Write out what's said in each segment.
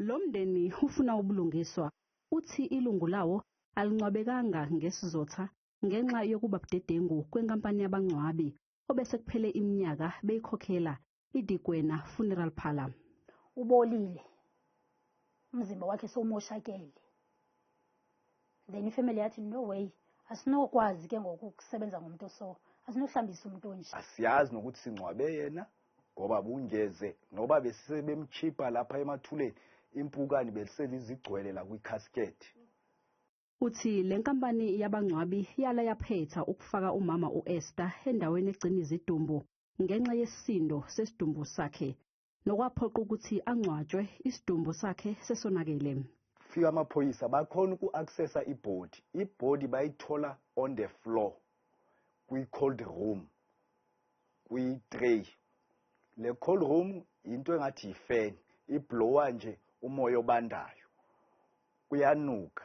Lo mndeni ufuna ubulungiswa, uthi ilungu lawo alingcwabekanga ngesizotha ngenxa yokuba budedengu kwenkampani yabangcwabi obese kuphele iminyaka beyikhokhela, iDikwena Funeral Parlour. Ubolile umzimba wakhe, sowumoshakele. Then ifamily yathi, "No way, asinokwazi ke ngoku ukusebenza ngomntu, so asinohlambisa umntu onje." Asiyazi nokuthi singcwabe yena ngoba bungeze noba besebemchipa lapha emathuleni, impukane beselizigcwele la kwi-casket. Uthi le nkampani yabangcwabi yala yaphetha ukufaka umama u-Esther endaweni egcina izidumbu ngenxa yesisindo sesidumbu sakhe, nokwaphoqa ukuthi angcwatshwe isidumbu sakhe sesonakele. Fika amaphoyisa, bakhona uku-accessa ibody. Ibody bayithola on the floor kwi-cold room, kwi-tray. Le cold room into engathi yifeni, iblowa nje umoya obandayo, kuyanuka,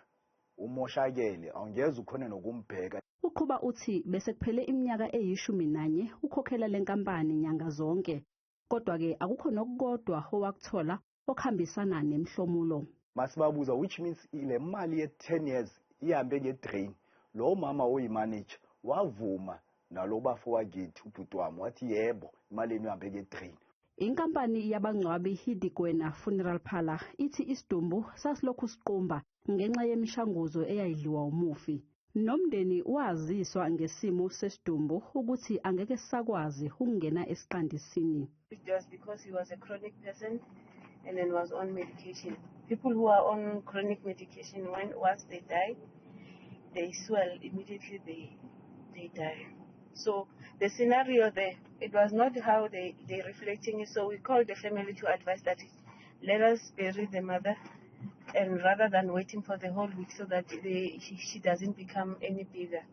umoshakele, awungeze ukhone nokumbheka. Uqhuba uthi bese kuphele iminyaka eyi-11 ukhokhela le nkampani nyanga zonke, kodwa-ke akukho nokukodwa owakuthola okuhambisana nemhlomulo. Masibabuza, which means le mali ye-10 years ihambe ngedrain. Lo mama oyimanager wavuma nalo bafo wakithi, ubhuti wami, wathi, "Yebo, imali yenu ihambe ngedrain." Inkampani yabangcwabi iDikwena Funeral Parlour ithi isidumbu sasilokhu siqumba ngenxa yemishanguzo eyayidliwa umufi. Nomndeni waziswa ngesimo sesidumbu ukuthi angeke sisakwazi ukungena esiqandisini. It was because he was a chronic person and then was on medication. People who are on chronic medication, when once they die, they swell immediately, they die. So the scenario there, it was not how they reflecting it. So we called the family to advise that let us bury the mother and rather than waiting for the whole week so that she doesn't become any bigger.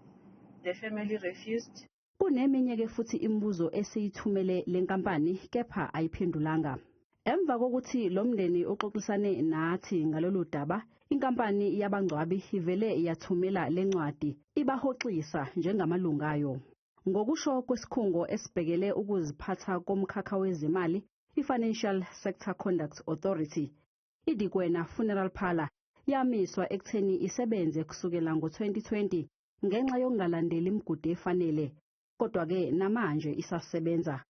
The family refused. Kuneminye ke futhi imibuzo esiyithumele lenkampani, kepha ayiphendulanga. Emva kokuthi lo mndeni uxoxisane nathi ngalolu daba, inkampani yabangcwabi ivele yathumela lencwadi ibahoxisa njengamalungu ayo. Ngokusho kwesikhungo esibhekele ukuziphatha komkhakha wezimali, i-Financial Sector Conduct Authority, iDikwena Funeral Parlour yamiswa ekutheni isebenze kusukela ngo-2020 ngenxa yokungalandeli imigudu efanele. Kodwa-ke namanje isasebenza.